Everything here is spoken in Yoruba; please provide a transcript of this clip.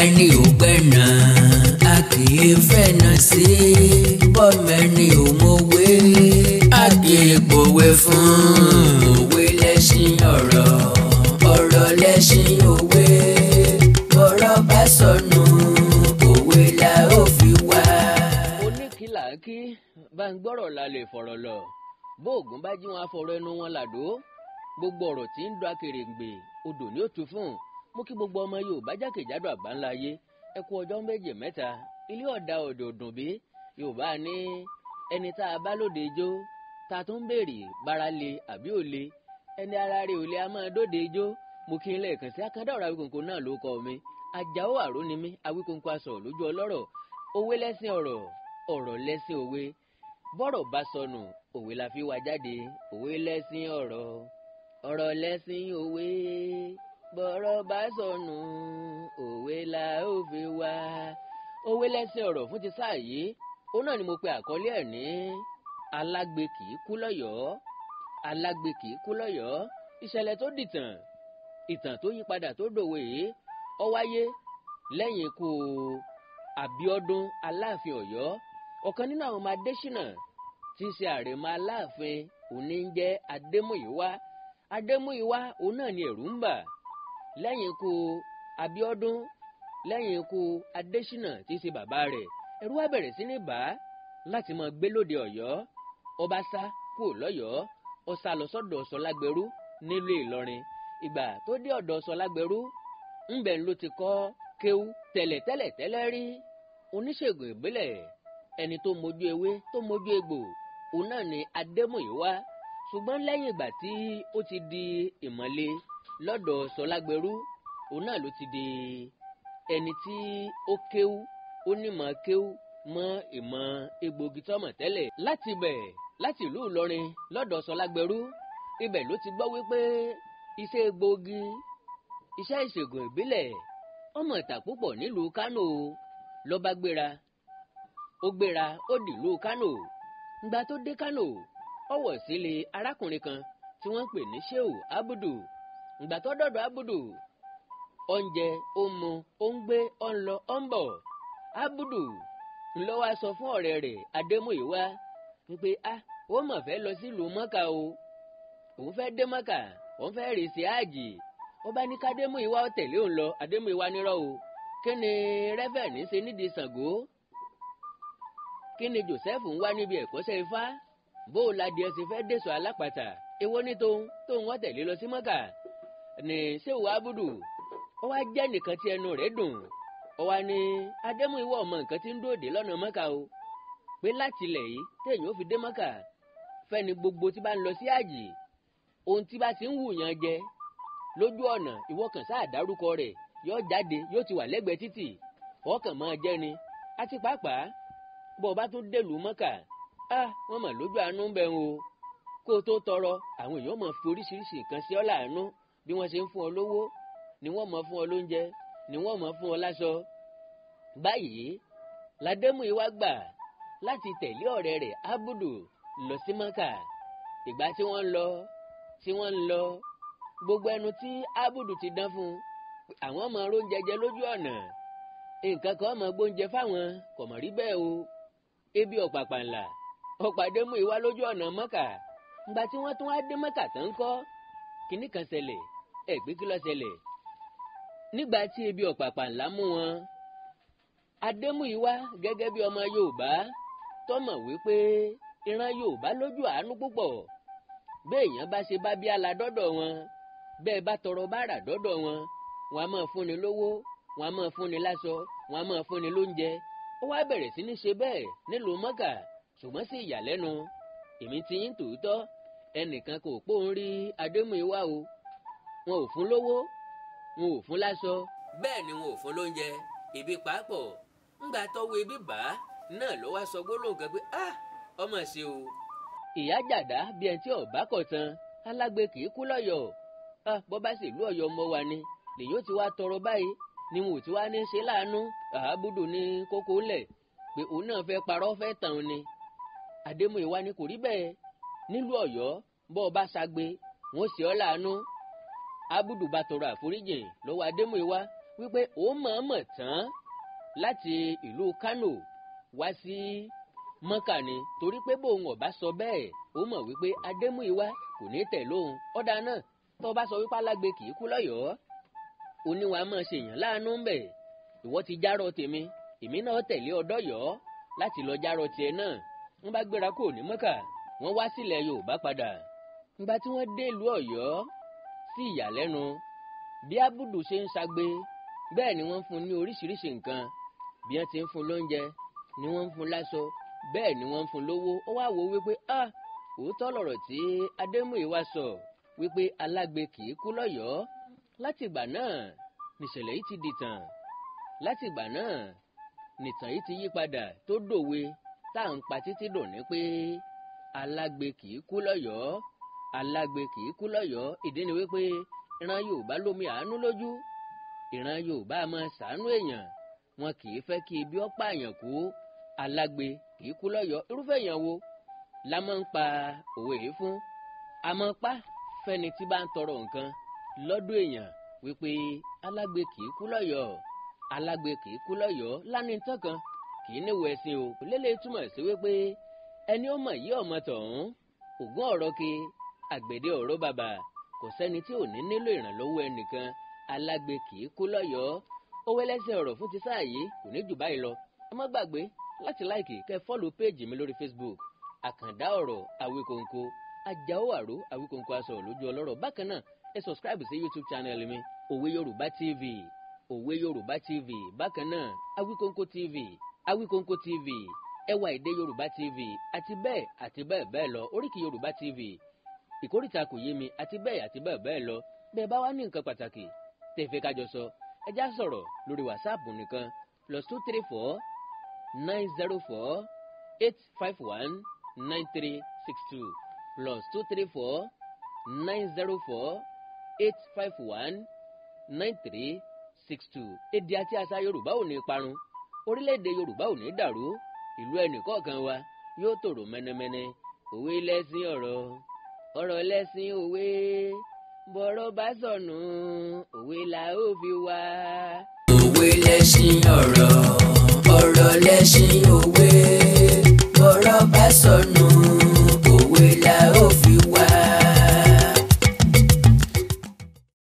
Bọ́mẹ́ni ò gbẹ̀nà, a kì í fẹ̀nà sí. Bọ́mẹ́ni ò mọ̀wé, a kì í pòwe fún. Òwe lẹ́ṣin ọ̀rọ̀, ọ̀rọ̀ lẹ́ṣin òwe. Bọ́rọ̀ bá sọnù, òwe la ó fi wá. Oníkìlà kí bá ń gbọ́rọ̀ la lè fọ̀rọ̀ lọ. Bóògùn bá jí wọn afọ̀rọ̀ ẹnu wọn làdó. Gbogbo ọ̀rọ̀ tí ń dún akèrèǹgbè odò ní òtún fún. Mú kí gbogbo ọmọ Yorùbá jákèjádò àgbáńlá ayé. Ẹ kú ọjọ́ méje mẹ́ta. Ilé ọ̀dà òdò dùn bí. Yorùbá ní ẹni tá a bá lóde ijó, ta tún béèrè bára le àbí ò le. Ẹni ara rẹ̀ ò le a máa dóde ijó. Mo kí n lẹ́ẹ̀kan sí Akandá ọ̀rọ̀ Awíkonko náà ló kọ mi. Àjàó àró ni mí, Awíkonko aṣọ lójú ọlọ́rọ̀. Òwe lẹ́sìn ọ̀rọ̀, ọ̀rọ̀ lẹ́sìn òwe. Bọ́rọ̀ bá sọnù, òwe la fi wá jáde. Òwe lẹ́sìn ọ̀rọ̀, ọ̀rọ̀ lẹ́sìn òwe. Bọ́rọ̀ bá sọnù, òwe la ó fi wá. Òwe lẹ́sìn ọ̀rọ̀ fún ti sáà yìí. Òun náà ni mo pe àkọlé ẹ̀ ní Alágbe kì í kú lọ́yọ̀ọ́. Alágbe kì í kú lọ́yọ̀ọ́. Ìṣẹ̀lẹ̀ tó dìtàn, ìtàn tó yípadà tó dòwe yìí, ó wáyé lẹ́yìn ikú Abíọ́dún Aláàfin Ọ̀yọ́. Ọ̀kan nínú àwọn ọmọ Adéṣínà tí í ṣe àrẹ̀mọ Aláàfin òní ń jẹ́ Adémúyìwá. Adémúyìwá òun náà ni ẹ̀rù ń bà lẹ́yìn ikú Abíọ́dún, lẹ́yìn ikú Adéṣínà tí í ṣe bàbá rẹ̀. Ẹ̀rù wá bẹ̀rẹ̀ sí ní bà á láti máa gbé lóde Ọ̀yọ́. Ó bá sá kúrò lọ́yọ̀ọ́, ó sá lọ sọ́dọ̀ Ṣọlágbẹrú nílùú Ìlọrin. Ìgbà tó dé ọ̀dọ̀ Ṣọlágbẹrú, ńbẹ̀ ló ti kọ́ kéwú tẹ́lẹ̀tẹ́lẹ̀ tẹ́lẹ̀ rí. Oníṣègùn ìbílẹ̀, ẹni tó mojú ewé tó mojú egbò, òun náà ni Adémúyìwá. Ṣùgbọ́n lẹ́yìn ìgbà tí ó ti di ìmọ̀le lọ́dọ̀ Ṣọlágbẹrú, òun náà ló ti di ẹni tí ó kéwú, ó nímọ̀ kéwú mọ́ ìmọ̀ egbògi tọ́mọ̀ tẹ́lẹ̀. Láti ibẹ̀, láti ìlú Ìlọrin lọ́dọ̀ Ṣọlágbẹrú, ibẹ̀ ló ti gbọ́ wípé iṣẹ́ egbògi, iṣẹ́ ìṣègùn ìbílẹ̀, ọmọ ìtà púpọ̀ nílùú Kánò. Ló bá gbéra, ó gbéra, ó dìlú Kánò. Ìgbà tó dé Kánò, ó wọ̀ sílé arákùnrin kan tí wọ́n ń pè ní Shehu Abudu. Ìgbà tó dọ̀dọ̀ Abudu, ó ń jẹ, ó ń mu, ó ń gbé, ó ń lọ, ó ń bọ̀. Abudu ló wá sọ fún ọ̀rẹ́ rẹ̀ Adémúyìwá wípé a ó mọ̀ fẹ́ lọ sílùú Mọ́kà o, òun fẹ́ dé Mọ́kà, òun fẹ́ rè sí àjì. Ó bá ní k'Adémúyìwá ó tẹ̀lé òun lọ. Adémúyìwá nírọ́ o, kí ni rẹ́fẹ̀ ní ṣe nídìí Ṣàngó? Kí ni Joseph ń wá níbi ẹ̀kọ́ṣẹ́ Ifá? Bó o la díẹ̀ sí fẹ́ dèso alápàtà? Èwo ní tóun tóun wọ́n tẹ̀lé lọ sí Mọ́kà? Ní Shehu Abudu, ó wá jẹ́ nìkan tí ẹnu rẹ̀ dùn. Ó wá ní Adémúyìwá ọmọ nǹkan tí ń dòde lọ́nà Mọ́kà o, pé láti ilẹ̀ yìí téèyàn ó fi dé Mọ́kà, fẹ́ni gbogbo tí bá ń lọ sí àjì, ohun tí bá ti ń wù yàn jẹ lójú ọ̀nà, ìwọ kàn sáà dárúkọ rẹ̀, yóò jáde, yóò ti wà lẹ́gbẹ̀ẹ́ títì, ọkàn máa jẹ́ ni. Àti pàápàá bó o bá tún dèlùú Mọ́kà, á wọ́n mọ̀ lójú àánú ń bẹ̀ ń o. Kó o tó tọrọ, àwọn èèyàn mọ̀ fi oríṣiríṣi nǹkan sí ọ láàánú. Bí wọ́n ṣe ń fún ọ lówó ni wọ́n mọ̀ fún ọ lóúnjẹ, ni wọ́n mọ̀ fún ọ láṣọ. Báyìí l'Adémúyìwá gbà láti tẹ̀lé ọ̀rẹ́ rẹ̀ Abudu lọ sí Mọ́kà. Ìgbà tí wọ́n ń lọ, tí wọ́n ń lọ, gbogbo ẹnu tí Abudu ti dán fún, àwọn ọmọ oúnjẹ jẹ lójú ọ̀nà, nǹkan kan ọmọ gbóúnjẹ fáwọn, kò mọ̀ rí bẹ́ẹ̀ o. Ebi ọ̀pàpà ńlá ọ̀pọ̀ Adémúyìwá lójú ọ̀nà Mọ́kà. Ìgbà tí wọ́n tún wá dé Mọ́kà tán kọ́, kinní kan ṣẹlẹ̀, ẹ̀gbẹ́ kí ló ṣẹlẹ̀? Nígbà tí ebi ọ̀pàpà ńlá mú wọn, Adémúyìwá gẹ́gẹ́ bí ọmọ Yorùbá tó mọ̀ wípé ìran Yorùbá lójú àánú púpọ̀. Béèyàn bá ṣe bá bí ala dọ́dọ̀ wọn, bẹ́ẹ̀ bá tọrọ bárà dọ́dọ̀ wọn, wọn a máa fúnni lówó, wọn a máa fúnni láṣọ, wọn a máa fúnni lóúnjẹ. Ó wá bẹ̀rẹ̀ sí ní ṣe bẹ́ẹ̀ nílùú Mọ́kà. Ṣùgbọ́n sí ìyàlẹ́nu, èmi ti yín tòótọ́, ẹnìkan kò pòun rí Adémúyìwá o. Wọn ò fún lówó, wọn ò fún láṣọ, bẹ́ẹ̀ ni wọn ò fún lóúnjẹ. Ebi pàápọ̀, ńgbà tọ́wọ́ ebi bá náà ló wá sọ gbólóhùn kan pé ah, ọmọ ṣe o. Ìyá jàdá bí ẹni tí ọ̀bá kọ̀ tán, alágbe kì í kú lọ́yọ̀ọ́. Ah, bọ́ bá sì ìlú Ọ̀yọ́ mọ́ wa ni lèyìn ó ti wá tọrọ báyìí, ni wọn ò ti wá ní ṣe láàánú. Abudu ní kókó ńlẹ̀ pé òun náà fẹ́ parọ́ fẹ́ tàn ni. Adémúyìwá ni kò rí bẹ́ẹ̀. Nílùú Ọ̀yọ́, bọ́ ọ bá ṣagbe, wọn ó ṣe ọ́ láàánú. Abudu bá tọrọ àforíjìn lọ́wọ́ Adémúyìwá. Wípé òun mọ̀ọ́mọ̀ tán láti ìlú Kánò wá sí Mọ́kà ni, torí pé bóun ọ̀bá sọ bẹ́ẹ̀, ó mọ̀ wípé Adémúyìwá kò ní tẹ̀ lóhun. Ọ̀dà náà, tó bá sọ wípé alágbe kì í kú lọ́yọ̀ọ́, oníwàá máa ṣèyàn láàánú ń bẹ̀. Ìwọ ti járọ tèmi, èmi náà tẹ̀lé ọdọ́yọ̀ọ́ láti lọ járọ tiẹ̀ náà. Wọ́n bá gbéra kúrò ní Mọ́kà, wọ́n wá sílẹ̀ Yorùbá padà. Nígbà tí wọ́n dé ìlú Ọ̀yọ́, sí ìyàlẹ́nu, bí Abudu ṣe ń ṣagbe bẹ́ẹ̀ ni wọ́n ń fún ní oríṣiríṣi nǹkan. Bí wọ́n ti ń fún lóúnjẹ ni wọ́n ń fún láṣọ, bẹ́ẹ̀ ni wọ́n ń fún lówó. Ó wá wò wípé ah, òótọ́ lọ̀rọ̀ tí Adémúyìwá sọ wípé alágbe kì í kú lọ́yọ̀ọ́. Látìgbà náà nìṣẹ̀lẹ̀ yìí ti dìtàn. Látìgbà náà nìtàn yìí ti yí padà tó dòwe tá à ń pa títí dòní pé alágbe kì í kú lọ́yọ̀ọ́, alágbe kì í kú lọ́yọ̀ọ́. Ìdí ni wípé ìran Yorùbá lómi àánú lójú. Ìran Yorùbá máa ṣàánú èèyàn, wọn kì í fẹ́ kí ibi ó pààyàn kú. Alágbe kì í kú lọ́yọ̀ọ́. Irúfẹ́ èèyàn wo la máa ń pa òwe yìí fún? A máa pa fẹ́ni tí bá ń tọrọ nǹkan lọ́dọ̀ èèyàn wípé alágbe kì í kú lọ́yọ̀ọ́, alágbe kì í kú lọ́yọ̀ọ́. Lánìí kan kì í níwò ẹ̀sìn o. Lélẹ̀ túmọ̀ sí wípé ẹni ó mọ̀ yí ọmọ tọ̀hún ògún ọ̀rọ̀ ke àgbẹ̀dẹ ọ̀rọ̀ bàbà, kò sẹ́ni tí ò ní nílò ìrànlọ́wọ́ ẹnìkan. Alágbe kì í kú lọ́yọ̀ọ́. Ó wẹ́lẹ́sẹ̀ ọ̀rọ̀ fún ti sáà yìí kò ní jù báyìí lọ. Ẹ má gbàgbé láti like, kẹ́ follow page mi lórí Facebook, Àkàndá Ọ̀rọ̀ Àwíkòǹkò, Ajáò Àró Àwíkòǹkò aṣọ lójú ọlọ́rọ̀. Bákan náà, ẹ subscribe sí YouTube channel mi, Òwe Yorùbá TV, Òwe Yorùbá TV. Bákan náà, Àwíkòǹkò TV, Àwíkòǹkò TV, Ẹwà Èdè Yorùbá TV, àti bẹ́ẹ̀ àti bẹ́ẹ̀ bẹ́ẹ̀ lọ, Oríkì Yorùbá TV, Ìkórìtà Kò Yé Mi, àti bẹ́ẹ̀ àti bẹ́ẹ̀ bẹ́ẹ̀ lọ. Bẹ́ẹ̀ bá wá ní nǹkan pàtàkì tẹ́ fẹ́ kájọ sọ, ẹ já sọ̀rọ̀ lórí WhatsApp nìkan, +234 904 851 9362, +234 904 851 9362. Èdè àti àṣà Yorùbá ò ní parun, orílẹ̀-èdè Yorùbá ò ní dàrú, ìlú ẹnìkọ̀ọ̀kan wa yóò tòrò mẹ́nẹ́mẹ́nẹ́. Òwe lẹ́sìn ọ̀rọ̀, ọ̀rọ̀ lẹ́sìn òwe. Bọ̀rọ̀ bá sọnù, òwe la ó fi wá. Òwe lẹ́sìn.